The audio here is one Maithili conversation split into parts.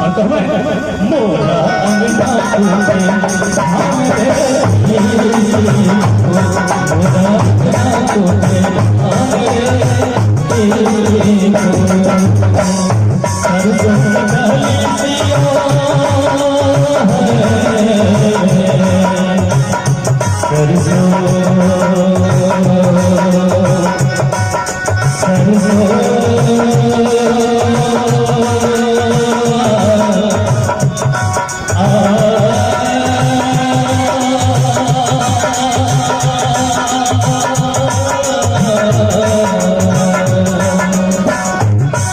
और कहबै मोरा अंगना टूटे धान रे, मोरा अंगना टूटे धान रे, सरसों डाली सिया, सरसों सरसों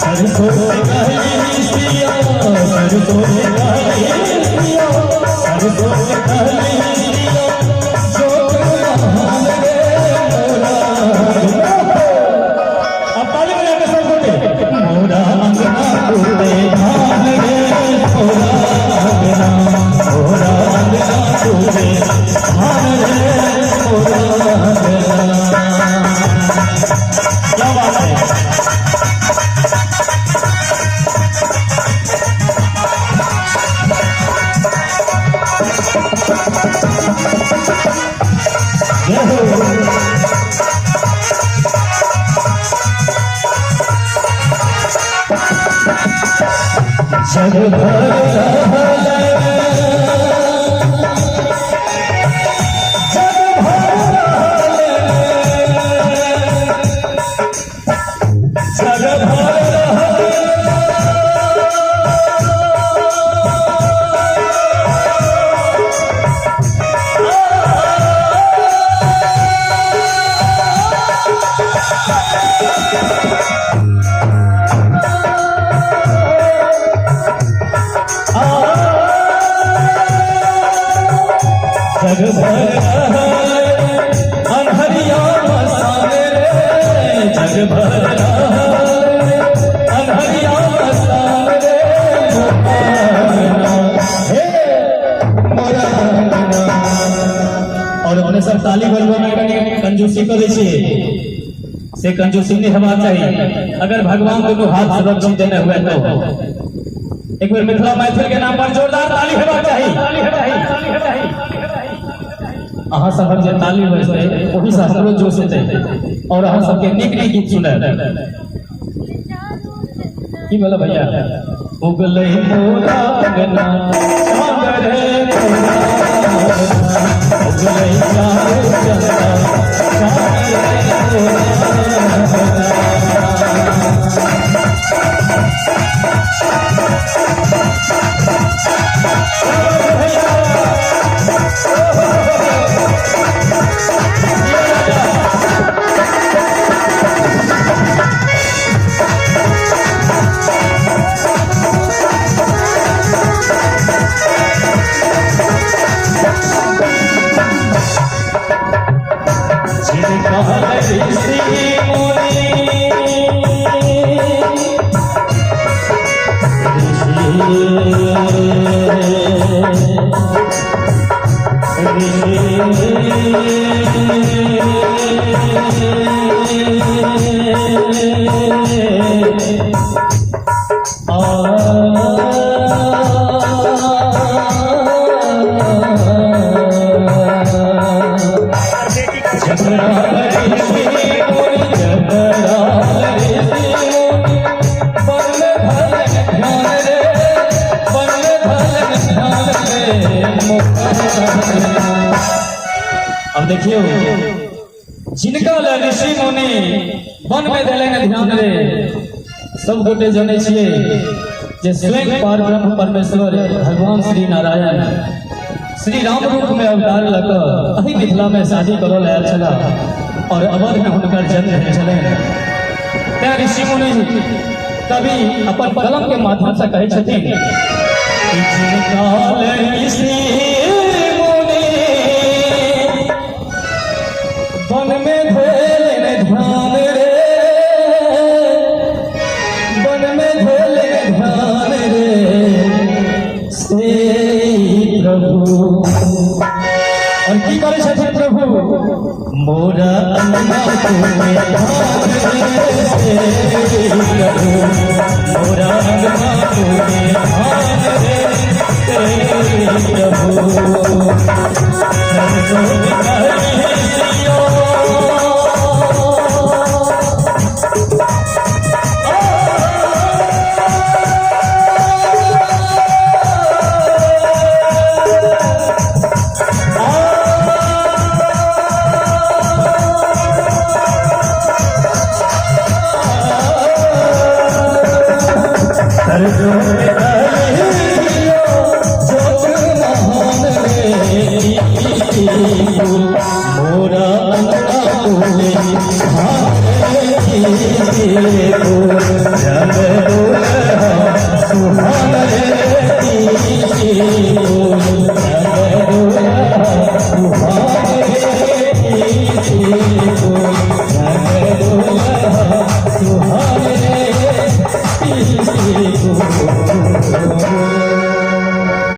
सरसों डाली सिया, सरसों डाली सिया, सरसों डाली सिया, जो महान रे मोरा। अब ताली बजा के सब गोटे, मोरा अंगना टूटे धान रे, मोरा अंगना, मोरा अंगना टूटे धान रे, मोरा अंगना। क्या बात है! जय हो! जग भर रहले, जग भर रहले, जग भर रहले, जग भर रहले अन्हरिया मसान रे, जग भर रहले अन्हरिया मसान रे, हे मोरा अंगना। और अपने सब ताली बजबै में कनि कंजूसी करै छियै, से कंजूसी नहीं हेबाक चाही। अगर भगवान दुनू हाथ सुरक्षित देने हुए तो एक बेर मिथिला मैथिल के नाम पर जोरदार ताली हेबाक चाही। अहाँ सबक जे ताली बजतै, ओहिसँ हमरो जोश एतै और अहाँ सबके नीक नीक गीत सुनब। की बोला भैया? उगलै मोरा अंगना चाँद रे, मोरा अंगना, उगलै चार चंदा चाँद रे, मोरा अंगना। जिनका ऋषि मुनि, ऋषि ऋषि आ जकरा ऋषि मुनि, जकरा ऋषि मुनि वन धैलन ध्यान रे, वन धैलन ध्यान रे, मोरा। अब देखियो, जिनका ले ऋषि मुनि वन में देलनि ध्यान रे, सब गोटे जनै छियै जे स्वयं पार ब्रह्म परमेश्वर भगवान श्री नारायण श्री राम रूप में अवतार लऽ कऽ एहि मिथिला में शादी करऽ लए आयल छलाह और अवध में हुनकर जन्म भेल छलनि। तें ऋषि मुनि कवि अपन कलम के माध्यम से कहै छथिन कि जिनका ले ऋषि मुनि वन में धैलन ध्यान रे, वन में धैलन ध्यान रे, से प्रभु। और की करै छथिन प्रभु? मोरा अंगना टूटे धान रे, से प्रभु, मोरा अंगना टूटे धान। जोत कलियो जोत महान रे। मोरा अंगना फूले रे फूल, रंग दुल्हा सुहान रे। फूल, रंग दुल्हा सुहान रे। फूल, रंग दुल्हा सुहान रे। फूल।